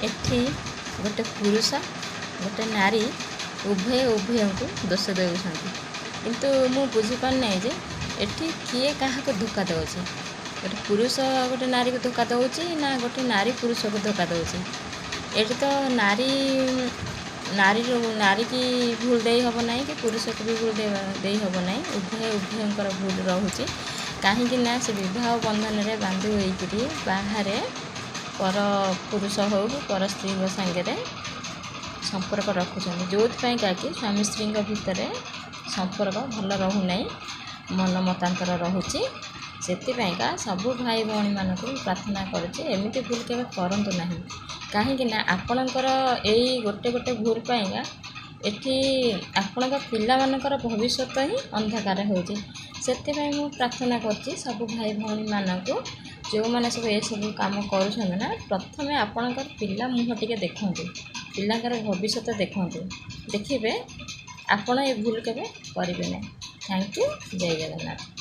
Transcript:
ଏଠି ଗୋଟେ ପୁରୁଷ, ଗୋଟେ ନାରୀ ଉଭୟ ଉଭୟଙ୍କୁ ଦୋଷ ଦେଉଛନ୍ତି। କିନ୍ତୁ ମୁଁ ବୁଝିପାରୁନାହିଁ ଯେ ଏଠି କିଏ କାହାକୁ ଧୋକା ଦେଉଛି। ଗୋଟେ ପୁରୁଷ ଗୋଟେ ନାରୀକୁ ଧୋକା ଦେଉଛି ନା ଗୋଟେ ନାରୀ ପୁରୁଷକୁ ଧୋକା ଦେଉଛି? ଏଠି ତ ନାରୀ ନାରୀର ନାରୀକି ଭୁଲ ଦେଇ ହେବ ନାହିଁ କି ପୁରୁଷକୁ ବି ଭୁଲ ଦେଇ ହେବ ନାହିଁ। ଉଭୟ ଉଭୟଙ୍କର ଭୁଲ ରହୁଛି, କାହିଁକି ନା ସେ ବିବାହ ବନ୍ଧନରେ ବାନ୍ଧି ହୋଇକରି ବାହାରେ ପର ପୁରୁଷ ହେଉ କି ପର ସ୍ତ୍ରୀଙ୍କ ସାଙ୍ଗରେ ସମ୍ପର୍କ ରଖୁଛନ୍ତି, ଯେଉଁଥିପାଇଁକା କି ସ୍ୱାମୀ ସ୍ତ୍ରୀଙ୍କ ଭିତରେ ସମ୍ପର୍କ ଭଲ ରହୁନାହିଁ, ମନ ମତାନ୍ତର ରହୁଛି। ସେଥିପାଇଁକା ସବୁ ଭାଇ ଭଉଣୀମାନଙ୍କୁ ମୁଁ ପ୍ରାର୍ଥନା କରୁଛି, ଏମିତି ଭୁଲ କେବେ କରନ୍ତୁ ନାହିଁ, କାହିଁକି ନା ଆପଣଙ୍କର ଏଇ ଗୋଟେ ଗୋଟେ ଭୁଲ ପାଇଁକା ଏଠି ଆପଣଙ୍କ ପିଲାମାନଙ୍କର ଭବିଷ୍ୟତ ହିଁ ଅନ୍ଧକାର ହେଉଛି। ସେଥିପାଇଁ ମୁଁ ପ୍ରାର୍ଥନା କରୁଛି ସବୁ ଭାଇ ଭଉଣୀମାନଙ୍କୁ, ଯେଉଁମାନେ ସବୁ ଏସବୁ କାମ କରୁଛନ୍ତି ନା, ପ୍ରଥମେ ଆପଣଙ୍କର ପିଲା ମୁହଁ ଟିକେ ଦେଖନ୍ତୁ, ପିଲାଙ୍କର ଭବିଷ୍ୟତ ଦେଖନ୍ତୁ, ଦେଖିବେ ଆପଣ ଏ ଭୁଲ କେବେ କରିବେ ନାହିଁ। Thank you, Jay Jagannath.